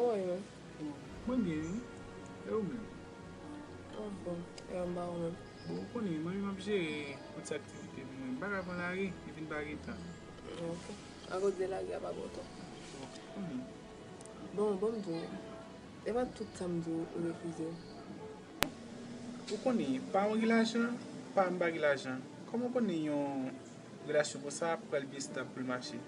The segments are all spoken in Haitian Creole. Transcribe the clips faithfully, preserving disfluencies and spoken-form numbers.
Kòman w ye menm? Mwen byen, wi. E ou menm? Anfòm, e anba ou menm? Bon, ou konnen, mwen menm m ap jere yon ti aktivite pou mwen. M pa ka pran lari, epi m pa gen tan. Ok. Akoz de lari a pa bon tan. Bon, ou konnen. Bon, bon, m di w, e pa tout sa m di w, ou refize. Ou konnen, pa mwen gen lajan, pa m pa gen lajan. Kòman w konnen yon relasyon konsa ap pral byen stab pou l mache?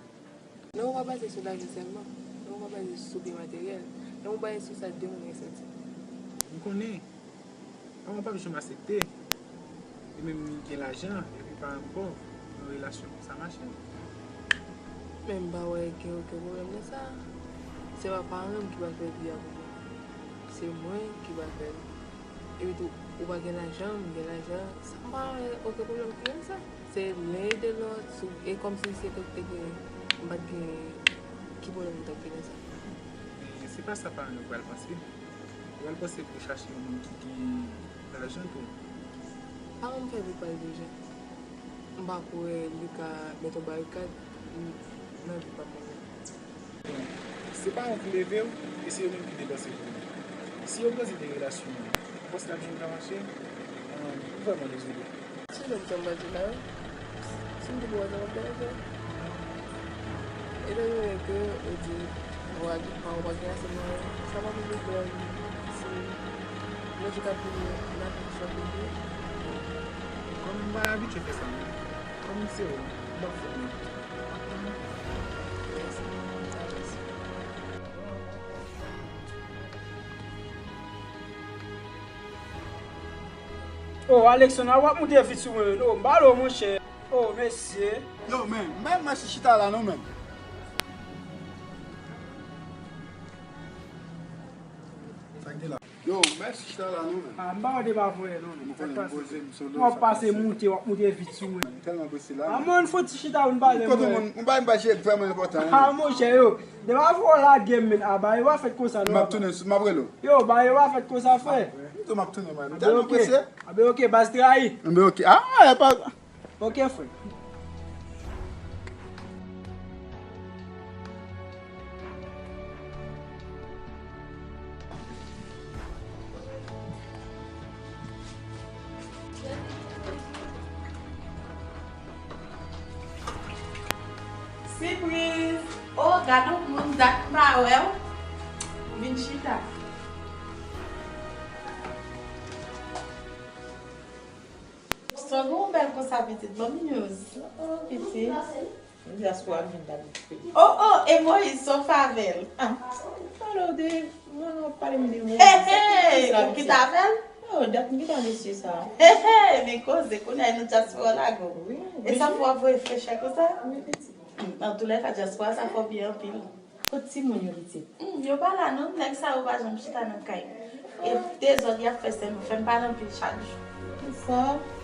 Lanmou pa baze sou lajan sèlman. Lanmou pa baze sou byen materyèl. Lanmou baze sou sa de moun resenti. M konnen. Paran w p ap janm aksepte. Li menm li gen lajan, epi paran m pòv. Yon relasyon konsa mache? Men m pa wè gen okenn pwoblèm nan sa. Se pa paran m ki pral fè vi a pou mwen. Se mwen ki pral fè l. Epi tou, ou pa gen lajan, m gen lajan. Sa m pa wè okenn pwoblèm ki gen sa. Se l'un et de l'autre, sou, e kòmsi se kote te gen, m pa t gen, ki pwoblèm m t ap gen nan sa? Men se pa sa paran yo pral panse. Yo pral panse pou w chache yon moun ki gen lajan tou. Paran m fè vi pa l deja. M pa kwè li ka mete yon barikad nan vi pa m mwen menm. Bon, se paran w ki leve w, e se yo menm ki depanse pou ou. Si yo poze de relasyon an, ou panse l ap janm ka mache? Ahn, m vrèman dezole. Se menm jan m pral di la, wi. Si m te pou wè sa, m ap gade fè. Etan done ke ou di, ou pa gen, pa, ou pa gen ase mwayen, sa pa pou pwoblèm. Si lòt jou ka vini, n a fè chòk li tou. Kòm m pa abitye fè sa, men kòm se ou, m ap fè l. Oh, Alexandra, w ap moute vit sou mwen, non, m pale w, monchè. Oh, mesye. Yo, men, men, mwen si chita la, non, men. Sa k gen la? Yo, mèsi chita la, non, men. Ah, m pa wè de pa vre, non, men. M konnen m poze m sou do. W ap pase moute, w ap moute vit sou mwen. Tèlman prese la. Ah, men, fò ti chita, nou pale, mwen. Kote moun, m pa, m pa jere vrèman enpòtan, non. Ah, monchè, yo. De pa vre w lage m, men. Ah, ba, yo pa fèt konsa, non. M ap tounen, m ap rele w. Yo, ba, yo pa fèt konsa, frè. M tou m ap tounen, mwen. M tèlman prese. Ah, ben, ok, baz trayi. Ben, ok. Ah, e pa Ok, frè. Sipriz! Oh, gad yon moun dat m pa wè w. Vin chita. Sògou w bèl konsa, pitit. Ban m yon. Oh, pitit. Dyaspora vin gade pitit. Oh, oh, e Moyiz, sa w fè avè l? Ah, pale w de, mwen, w ap pale m de Moyiz. Hey, hey, ou kite avè l? Oh, dat m kite mesye sa. Hey, hey, men koze, kounye a nou dyaspora lage w. Wi, wi. E sa fè w ap voye flechè konsa? Wi, pitit. Antoulèka, dyaspora sa fè w byen anpil. Kot timoun yo, pitit? Hmm, yo pa la non, nèg sa yo pa janm chita nan kay. E dezòd y ap fè sèlman, fè m pale anpil chak jou. Kisa?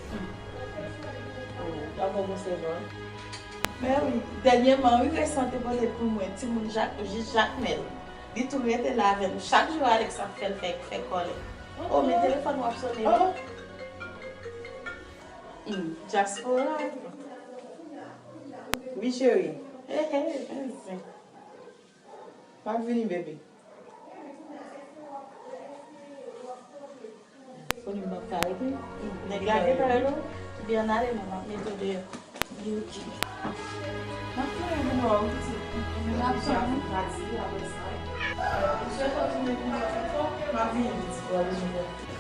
Hmm. Oh, w ap bon sèvant. Men wi, dènyèman, wi, resan te pote pou mwen, timoun Jak, jis Jakmèl. Li tou rete la avè nou. Chak jou, Alex ap fè l fè, fè kòlè. Oh, men telefòn w ap sonnen, wi. Hmm, dyaspora. Wi, cheri. He, he, he. M ap vini, bebe. Konnen m p ap ka rete. Nèg la gentan rele w. Ebyen, ann ale non, m ap mete w deyò. Li oke. M ap tounen pou mwen, wi, pitit. M ap tounen. Apre sa, m swete w tounen pou mwen, tonton. M ap vini, pitit. W ap vini, pitit.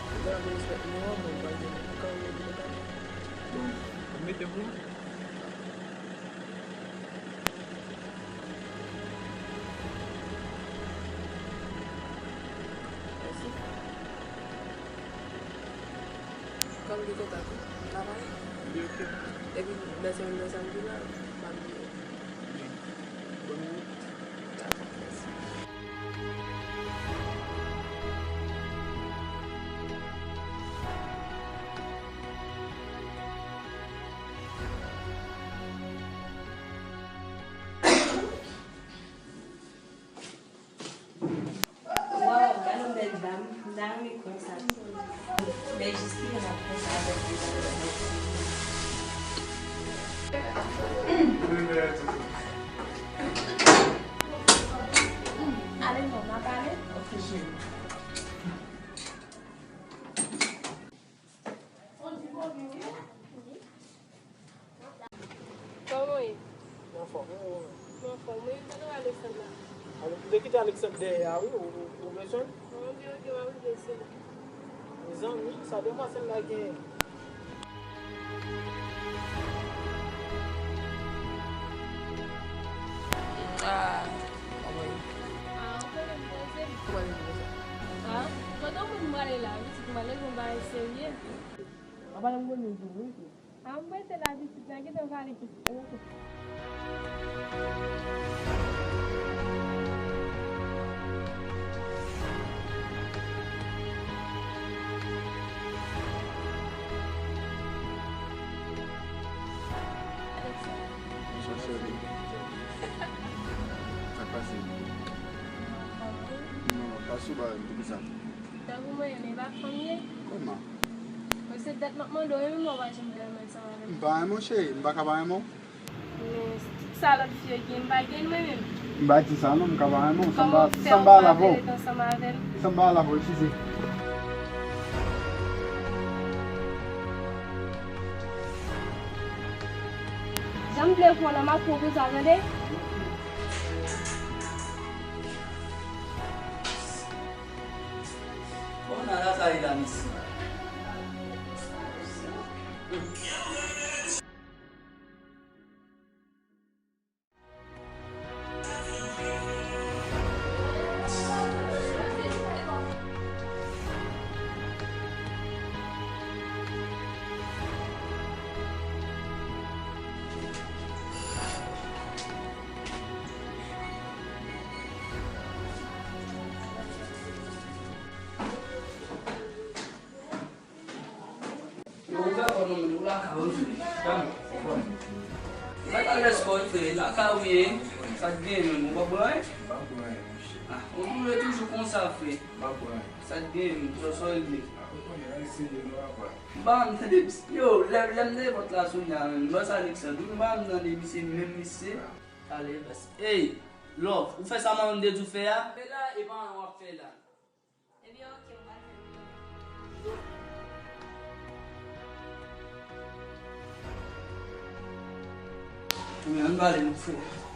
Bon, mete pou mwen. Mèsi. Kòm li kontak ou, travay. Li oke. Epi, nan semèn nan, samdi la, pa bliye. Byen. Bòn wout. Dakò, mèsi. Waw, gade yon bèl dam. M ta renmen konn sa tou. Bèl jis li menm ap konsa avèk li. Ale non, n a pale. Kòman w ye? Mwen anfòm, wi, ou menm? Mwen anfòm, wi. Kote w Alexandre la? Alò, ou te kite Alexandre dèyè a, wi, ou, ou, ou bezwen l? Mwen anvi, oke, m ap rive, se la. Mezanmi, sa demoiselle la genyen. Ah, kòman ye? Ah, ou konnen m poze. Kòman ye, poze? Ah, kote w konn m prale la, pitit, m prale yon bagay serye. Apa m konn yon jou, wi. Ah, m rete la, pitit, nan gentan pale ki. Bonswa, cheri. Sa k pase? Non, pa sou ba, m te bizan. Tankou mwen, men pa fanm ye. Kòman? Mwen se dat m ap mande w, e menm w pa janm vle renmen ansanm avè m. M pa renmen w, cheri, m pa ka pa renmen w. Men tout sa lòt fi yo gen, m pa gen mwen menm. M pa di sa non, m ka pa renmen w. San m pa, san m pa la avè w. San m pa la avè w, eskize. Jan m vle pran nan m ap pran konsa, tande? Bon, nan lakay la, mesye. Yo, ouvè kò non, men ou lakay ou, frè. Tann, ou fò. Ou pa t al lès kò wi, frè, lakay ou ye. Sa k gen menm, ou p ap bwè anyen? M p ap bwè anyen, monchè. Ah, ou toujou, toujou konsa, frè. M p ap bwè anyen. Sa k gen menm, sò, sò regle? Ah, ou konnen, ann eseye non, papa. M pa janm tande misye. Yo, lè, lè m nan vant la sou li a menm, bòs Alexandre, wi, m pa janm tande misye menm, misye. Talè, bòs. Ey, Love, ou fè sa manman m te di w fè a? Fè la, e pa anyen w ap fè la. Ebyen, oke, m pral fè l. Men, ann pale non, frè.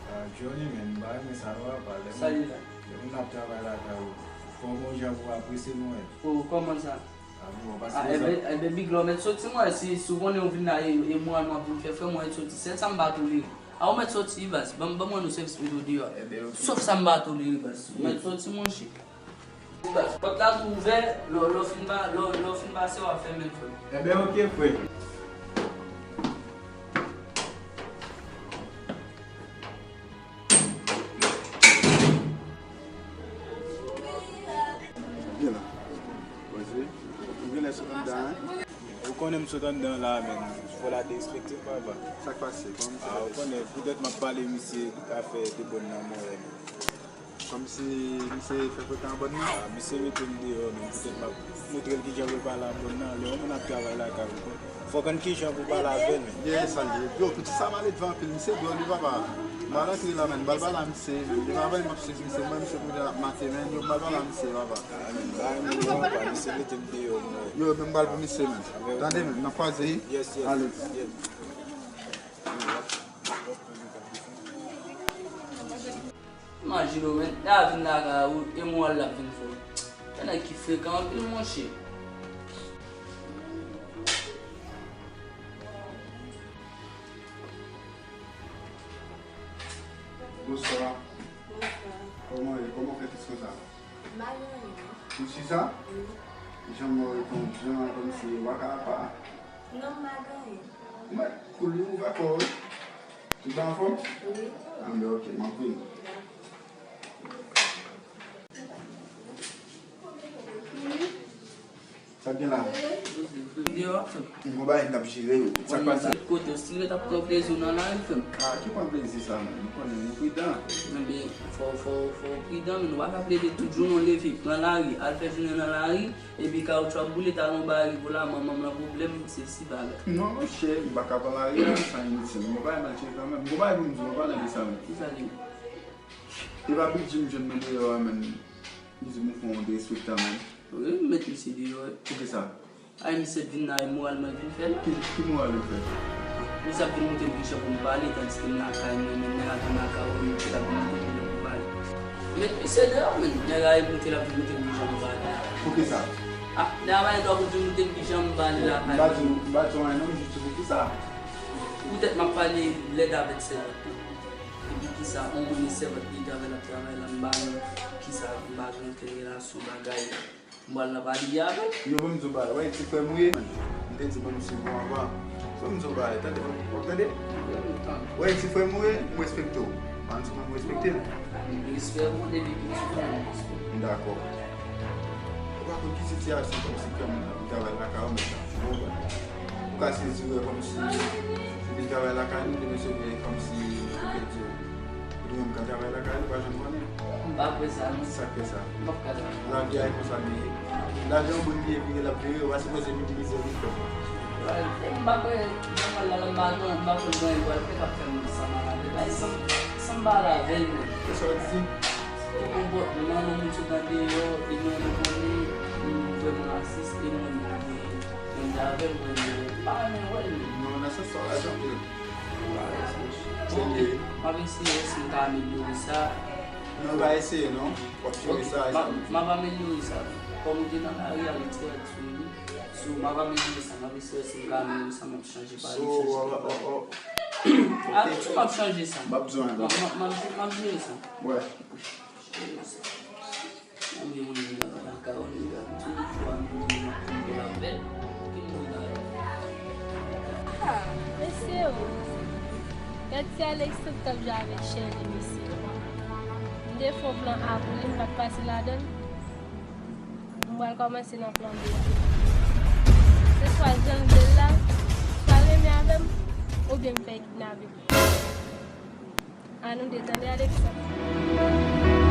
Ah, Johnny, men, m pa renmen sa non, papa. Sa ye la? Lè moun ap travay lakay ou, fò w gon jan pou w apresye mwen. Oh, kòman sa? Ah, bon, pase konsa. Ah, enben, enben, Big Love, mèt soti, mwen, si, si w konnen w vin la, e, e mwen, mwen pou m fè, frè, mwen, mèt soti. Sèl sa m pa tolere. A, ou mèt soti, baz. Ban m, ban m wè nou sèvis pito deyò. Ebyen, oke. Sof sa m pa tolere, baz. Ou mèt soti, monchè. Baz, pòt la tou ouvè, lè, lè w fin pa, lè, lè w fin pase, w ap fèmen l, frè. Ebyen, oke, frè. Vin la. Poze. Ou genlè sot anndan, en? Ou konnen m sot anndan la, men. Fò la derespekte m, papa. Sa k pase? Kòman misye fè? Ah, ou konnen, poutèt m ap pale misye, afè de bòn nan, mwen, men. Kòmsi misye fè frekant an bòn nan? Ah, misye mete m deyò, men. Poutèt m ap montre l kijan pou l pale a bòn nan. Lè yon moun ap travay lakay ou, fòk ann kijan pou pale avè l, men. Ye, sa l ye. Yo, piti sa m ale devan anpil. Misye dwòl wi, papa. M al antre la, men. M al pale a misye, men. Depi avè m ap swiv misye, mwen, misye kote l ap mate, men. Yo, m al pale a misye, papa. Ah, men, bay m yo, pa misye mete m deyò, mwen. Yo, men m pral pou misye, men. Tande, men, n ap kwaze, wi. Yes, yes. Ale. Yes. Imajine w, men, lè a vin lakay ou, e mwen l ap vin fè. Gen nèg ki frekan anpil, monchè. Bonswa. Bonswa. Kòman w ye? Kòman w fè plis konsa? M pa gen anyen. Ou si sa? Wi. Jan mò yo ton jan kòmsi w pa ka apa. Non, m pa gen anyen. Mwen, koul li ouvè kò w wi. Tout anfòm? Wi. Anben, oke, m ap vini. Sa k gen la? Deyò, frè m. Yon bagay k ap jere yo. Sa k pase? Kote w still ret ap pran plezi w nan lari, frè m? Ah, ki pran plezi sa menm? Ou konnen nou pridan. Enben, fò, fò, fò w pridan, men nou pa ka plede tout jounen w leve, pran lari, al fè jounen nan lari, epi kawotchou ap boule, talon ba rive w la, manman m nan pwoblèm, se si bagay. Non, monchè, m pa ka pran lari a, sa initil. Mwen pa mal chè kanmenm. Mwen pa pou m di w, pa nan de sa menm. Ki sa li? E pa Big Jim jwenn mwen deyò a, menm. Di m ou fè yon derespektan, man. Wi, m met misye deyò, wi. Poukisa? Ay, misye vin la, e moral mwen vin fè la. Ki, ki moral ou fè? Misye ap vin montre m kijan pou m pale, tandiske m lakay mwen, men nèg la vin lakay ou, misye ap vin montre m kijan pou m pale. Met misye deyò, men nèg la e montre l ap vin montre m kijan pou m pale la. Poukisa? Ah, nèg la pa gen dwa pou l vin montre m kijan pou m pale lakay mwen. M pa di, m pa di anyen non, m jis di poukisa. Poutèt m ap pale lèd avèk sèvant lan. Epi kisa, on moun e sèvant li travay, l ap travay la, m pa konn kisa, m pa gen okenn relasyon, bagay. M pral nan pale avè l. Yo, ban m di w bagay. Wè, ti frè m ou ye. M te di ban m si bon avan. Ban m di w bagay. Tande, w ap tande? Wè, ti frè m ou ye, m respekte w. Ban m di mwen m respekte l. Respè bon, depi piti frè m, respè. M dakò. Ou pa konn ki sitiyasyon kòmsi frè m nan travay lakay ou, men sa. Ou konprann? Ou ka sezi wè kòmsi ou vin travay lakay nou, demen se vre kòmsi ou te di ou menm ka travay lakay nou, pa janm konnen. M pa kwè sa, non. Sa k fè sa? M p ap ka travay. Lavi a e konsa li ye. Lavi a yon moun li ye, vire l ap vire, ou pa sipoze vin di mizè li fè. M pa kwè, m pa kwè, m pa kwè, m pa kwè gen anyen pral fè k ap fè m sanmal avè l. Ay, san, san m pale avè l, menm. Kisa w di? Tout konpòtman, yon moun sot andeyò, e mwen, nou konnen, nou vrèman rasis, e mwen, mwen, mwen, mwen, avè l, mwen, mwen, pa renmen wè l, menm. Non, nan sans sa w raje anpil. Serye. M ap eseye wè si m ka amelyore sa. Non, pa eseye non. W ap jere sa, e sa m di. M ap amelyore sa. Kòm ou te nan lari a, li te ret sou li. So, m ap amelyore sa. M ap eseye wè si m ka amelyore sa. M ap chanje pale, m ap chanje pale. Ah, m ap chanje sa. M ap di w anyen. M ap, m ap, m ap, m ap jere sa. Wè. Konbyen moun ki nan lakay ou, nèg la, tout fwa nou di n ap fè l avè l, ki moun la ye? Ah, mesye o. Gad ti Alex tout t ap jwe avèk Sherley, mesye. M te fè yon plan A pou li, m pa t pase ladan l. M pral kòmanse nan plan B. Se swa jan l vle l la, swa l renmen avè m, oubyen m fè kidnape. An nou de tande Alexa.